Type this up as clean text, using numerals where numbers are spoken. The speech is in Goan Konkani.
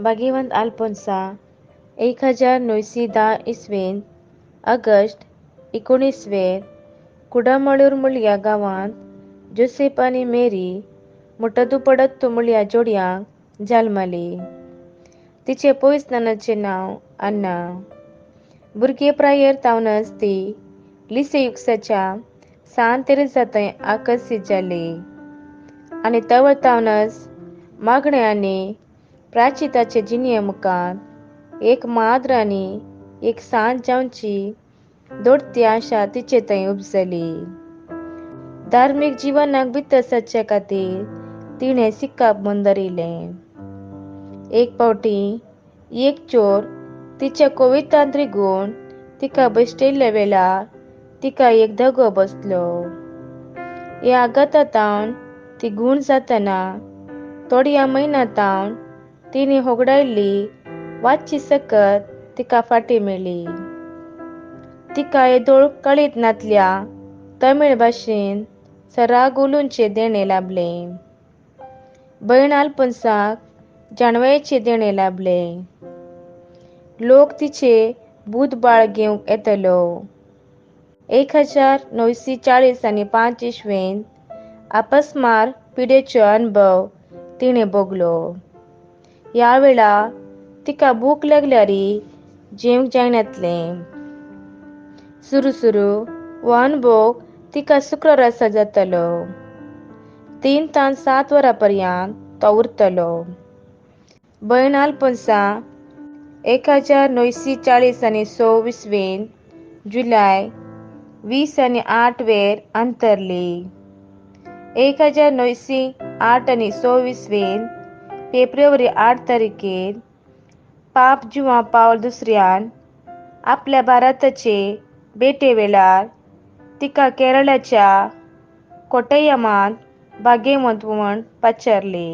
भाग्यवंत आल्फोन्सा 1910 इस्वेंत ऑगस्ट 19 कुडामळूर मुळ्या गांवांत जोसेफ आनी मेरी मुटदुपडत्तू मुळ्या जोडयांक जल्मली. तिचे पयस नानाचें नांव अन्ना. भुरगे प्रायेर तावनच ती लिसेयुक्साच्या सांत तेरेजा थंय आकर्शीत जाली आनी तवळ तावनच मागणें आनी प्राचिताचे जिणये मुखार एक माद्र आनी एक सांत जावची दोडती आशा तिचे थंय उपजली. धार्मीक जिवनाक भितर सरचे खातीर तिणें शिकप बंद दवरिलें. एक फावटी एक चोर तिच्या कवितांत रिगून तिका भश्टिल्ल्या वेळार तिका एक दगो बसलो. ह्या आघातांत ती गूण जातना थोड्या म्हयन्यां तावन तिणें होगडायल्ली वाचची सकत तिका फाटीं मेळ्ळी. तिका येदोळ कळीत नातल्या तमीळ भाशेन सराग उलोवचें देणें लाबलें. भयण आल्फोन्साक जाणवयेचें देणें लाबलें. लोक तिचे भूत बाळ घेवंक येतलो. 1940 आनी 5 इस्वेंत अपस्मार पिडेचो अणभव तिणें भोगलो. ह्या वेळार तिका भूक लागल्यार जेवंक जायनातलें. सुरू सुरू हो अणभव तिका शुक्रारा जातालो. 3 तान 7 वरां पर्यंत तो उरतलो. भयण आल्फोन्सा 1940 आनी 6 इस्वेंत जुलय 20 आनी 8 वेर अंतरली. 1908 आनी 6 इस्वेंत फेब्रुवारी 8 तारखेर पाप जुवां पावल दुसऱ्यान आपल्या भारताचे भेटे वेळार तिका केरळाच्या कोट्टयमांत भाग्यवंत म्हूण पाचारली.